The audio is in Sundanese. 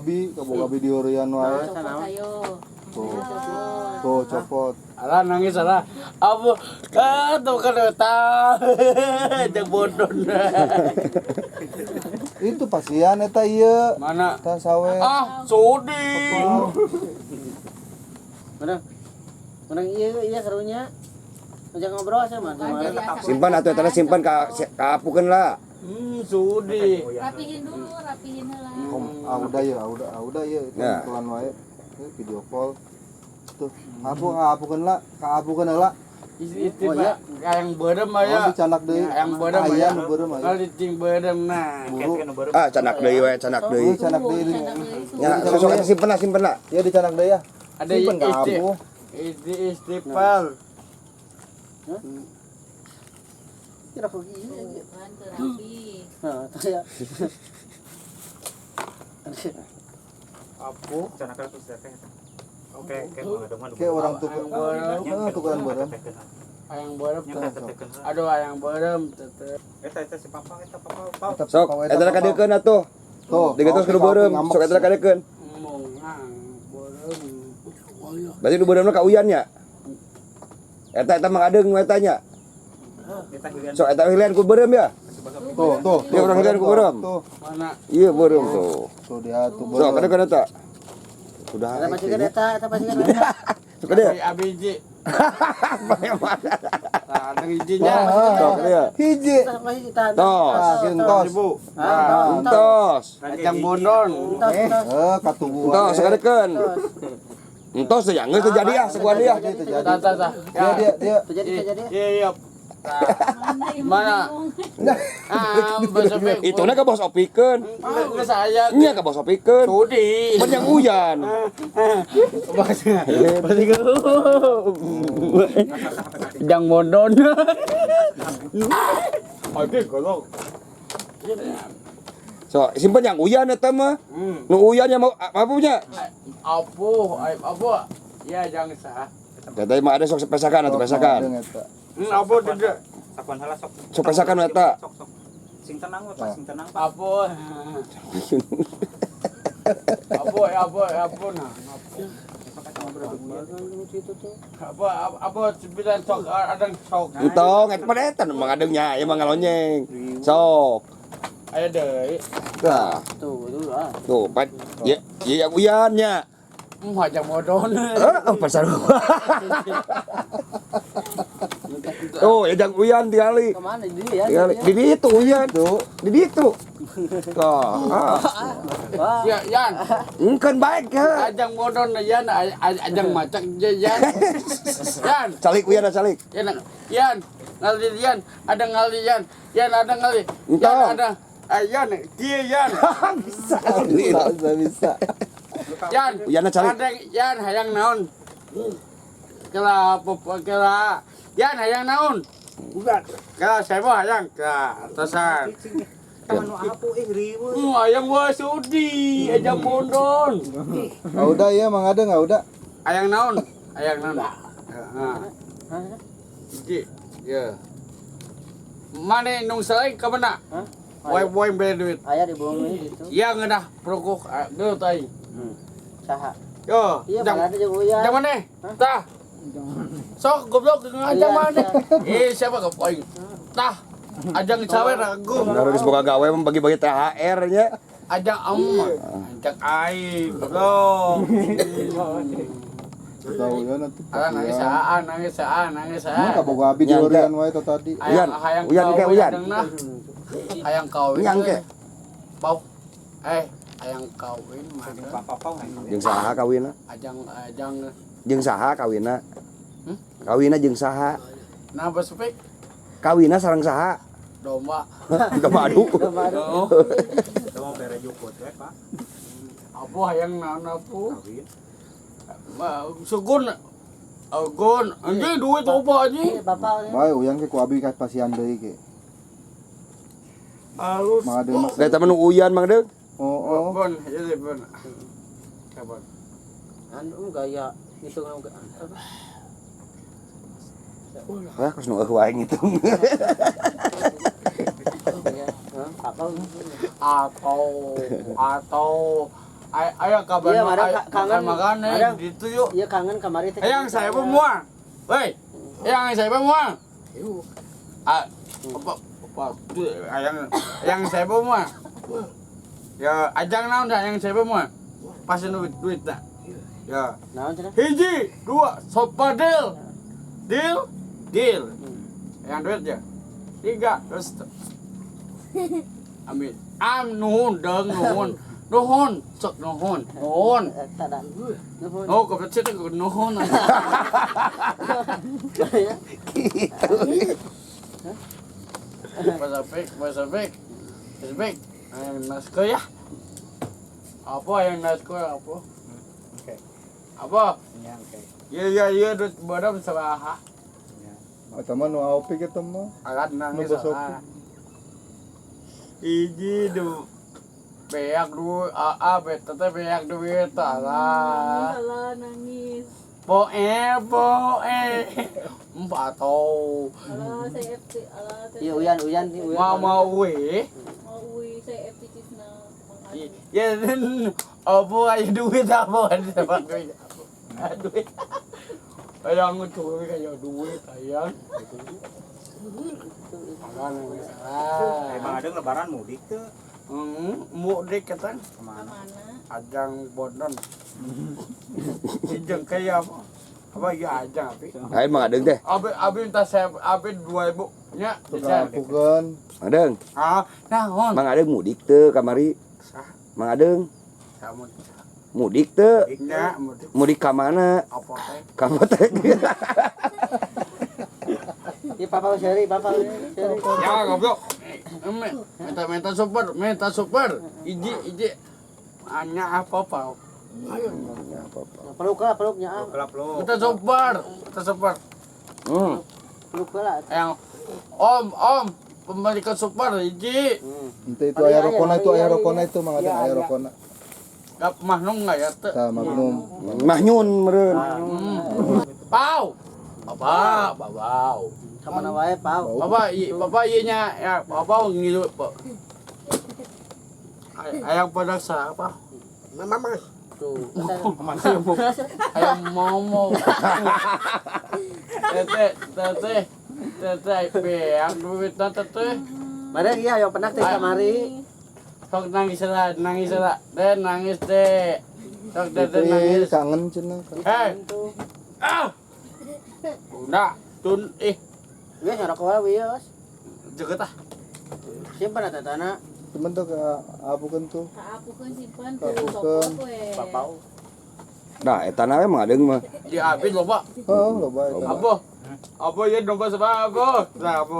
abi, kaboga abi diheureuyan wae. Copot ayo. Tuh. Tuh copot. Alah nangis alah. Abu, ah tuh kan tahu. Jeung bodoh. Itu pasian eta ieu. Mana? Tah sawe. Ah, sudi. Menang. Menang iya iya karunya. Ngajak ngobrol sama Bukan, jadi asa Simpan atuh eta simpan ka ka apukeun lah. Sudi. Rapihin dulu, rapihin lah. Kom, ah udah ya, ah udah, ah udah ya, itu Ya. pelan wae. Eh, video call. Tuh, apu apukeun lah, kaapukeun heula. Itu Oh, iya. Pak, yang beureum Oh, aya. dicanak deui. Yang beureum Aya aya. nu beureum aya. Kalau cing beureum nah. Buru. Ah, canak deui we, canak deui. Oh, canak deui. Canak deui, suhu. Ya, sok eta simpen lah, simpen lah. Ya dicanak deui ya. Ada Simpen ka isti. apu. Isti istiqbal. Kira kok iya. Tuh, kan teu rapi. Nah, tuh ya. Apu. Kayak orang tuh Ayang beureum. eh, tukeran beureum. Ayang beureum. Aduh, ayang beureum teteh. Eta Sok, pau, eta pau. kadeukeun atuh. Tuh, Digetos pau, kudu beureum, ngambek. sok eta kadeukeun. Mongang beureum. Oh iya. Berarti nu beureumna ka Uyan nya. Eta eta mang adeung nu eta nya. Sok eta hilian ku beureum ya. Tuh, tuh, Dia orang hilian ku beureum. Tuh, Mana? Iya beureum tuh. tuh dia tuh Sok beureum. kadeukeun eta. Sudah. Eta pasti kan eta, eta pasti kan eta. Sok dia. Abi abiji. Nah, ada izinnya. Sok dia. Hiji. Eta pasti tahan. Tos. Ah, kieu entos. Ribu. Ah, Entos. Kacang bondon. Tos, tos. Eh, katuguan. Entos sok kadeukeun. Entos teh geus teu jadi ah sekuan dia. Terjadi, terjadi. Tah, tah, tah. Dia dia dia. Terjadi, terjadi. Iya, iya. Mana yang Mana? bingung? Ah, bos Opik. Ituna ka bos opikeun. Geus saya. Nya ka bos opikeun. Sudi. Pan yang Uyan. Jang bondon. Oke, golok. So, simpen yang Uyan eta mah. Nu Uyan yang mau apa punya? Apu, apu. Ya, jangan sah. Tadi mah ada sok pesakan atau pesakan. Deung eta. Apu tidak. Sakuan heula sok. Sok pesakan eta. Sok sok. Sing tenang we, Pak, sing tenang, Pak. Apu. Apu, apu, apu nah. Apu. Apa apa sembilan sok ada sok. Entong eta mah eta nu mang adeungnya, ieu mah ngalonyeng. Sok. Aya deui. Tah, Tuh, dulu ah. tuh pan ya ya yang Uyan nya. Hajang bodon. Heeh, pasar. Tuh, ya jang Uyan tingali. Kemana dia ya? Tingali. Di ditu Uyan tuh. Di ditu. Tah, ah. Wah, Ya, Yan. Engkeun baik ya. Ajang bodon Yan, ajang macak Yan. Yan, Calik Uyan calik. Yan, Yan, ngali Yan, ada ngali Yan, Yan ada ngali. Yan Entong. ada. Ah, Yan, kia Yan. Bisa. Bisa, bisa, bisa. Yan. Uyan calik. Ada Yan hayang naon? Kela kela Yan hayang naon? Bukan. Kela saya mau hayang ke atasan. Taman nu apu eh riweuh. Ayang wah sudi, ajang bodon. Ah, udah ya, Mang Adeng, ah udah. Ayang naon? Ayang naon? Heeh. Hiji. Ya. Mana nung selai ke mana? Hah? Woi woi beli duit. Aya dibohongin gitu. Ya ngeunah prokok dulu tai. Saha? Yo, Iya, jang mana ada jeung Uyan. jang mana? Tah. Sok goblok ngajang Iya, mana? Eh siapa ke poing? Tah. Ajang cawe ragu. Bener geus boga gawe mah bagi-bagi THR nya. Ajang em. Ajang aing goblok. Tahu ya nanti. Ah nangis ah nangis ah nangis Emang ah. kaboga abi Nyangka. diheureuyan wae tah tadi. Uyan, Hayang hayang Uyan ke, kawin Uyan. adeng nah. Hayang kawin. Nyang ke. Bau. Eh, hayang kawin mana? Pak Pau Jeung saha kawinna? Ajang ajang Jeung saha kawinna? Hmm? Kawinna jeung saha? Napa supik? Kawinna sareng saha? Domba. Domba adu. Oh, Mau bere jukut we, Pak. apa hayang naon apa? Kawin. Sugun. Agun, anjing duit apa anjing? Iya, bapak ini. Bae Uyan ke ku abi ka pasian deui ke. Halus. Mang Adeng mah. Da eta mah nu Uyan Mang Deung. Oh, oh. Bon, jadi bon. Kapan? Anu gaya ngitung apa? Wah, kos nu eueuh wae ngitung. Iya, hah, apa? Atau atau Ayo kabar Iya, Madang, kangen. makan Madang. gitu yuk. Iya kangen kamari teh. Yang saya pun muang. Woi, yang saya pun muang. Ah, apa apa yang saya pun muang. Ya, ajang naon dah yang saya pun muang. Pasti duit duit dah. Ya. Naon cenah? Hiji, dua, sopa deal. Deal, deal. Yang duit ya. Tiga, terus Amin. Am nuhun deung nuhun. Nuhun, sok nuhun. Nuhun. Eta dah. Nuhun. Oh, kepecet ke nuhun. Ya. Gitu. Pasifik, Pasifik. Pasifik. Yang nasko ya. Apa yang nasko apa? Oke. Apa? Nya oke. Ya ya ya duit bodom sabaha. Eta mah nu aopik eta mah. Alat nangis. Nu bosok. Ah. Hiji du beak duit, aa beta teh beak duit alah. Alah nangis. Poe poe. Empat tau. Alah saya FT, alah saya. Iya uyan uyan uyan. Mau mau we. Mau ui saya FT cisna. Mang Adi. Ya, apa aja duit apa ada duit. Duit. Ayang itu kayak duit ayang. Alah nangis Eh, alah. Bang Adeng lebaran mudik teu Mudik kata kemana? Kemana? ajang bonon. Ijeng kayak apa? Apa ya ajang api? Ayo Mang Adeng teh. Abi abi minta saya abi 2000 nya. Tuh kaapukeun. Adeng, Ah, naon? Mang Adeng mudik teu kamari. Sah, Mang Adeng kamu mudik teu? nya mudik Mudik ka mana? apa teh? Ka apotek. Iya papa seri, papa seri. Ya goblok. Minta minta super, minta super. Iji iji. Hanya apa apa? Ya, apa-apa. Peluk lah, peluknya ah. Kelap lo. Minta super, minta super. Peluk lah. Yang om om pembelikan super iji. Ente itu aya rokona itu aya rokona itu Mang Adeng aya rokona. Gak mahnung nggak ya teh? Tah Magnum. Mahyun meureun. Pau. Bapak, bapak. Kamana wae, pau. Bapak, bapak iya nya, ya, bapak ngilu, Pak. Ayang pada siapa? Tuh. Ayang momo. Tete, tete, tete, beak duit tete. Mari iya yang pernah teh kamari. Sok nangis lah, nangis lah, deh nangis deh. Sok tete Itu nangis. kangen cenah. Hei, ah, udah, tun, ih, Wes ngerokok wae wios. jaga tah. Simpan eta tanah. Cuman tuh kaapukeun tuh. Kaapukeun simpan tuh Kaapukeun. copot we. Papau. Nah, eta na we Mang Adeng mah. Diambil loh pak. Oh, loba eta. Apa? Apa ya domba sama apa? Nah, apa?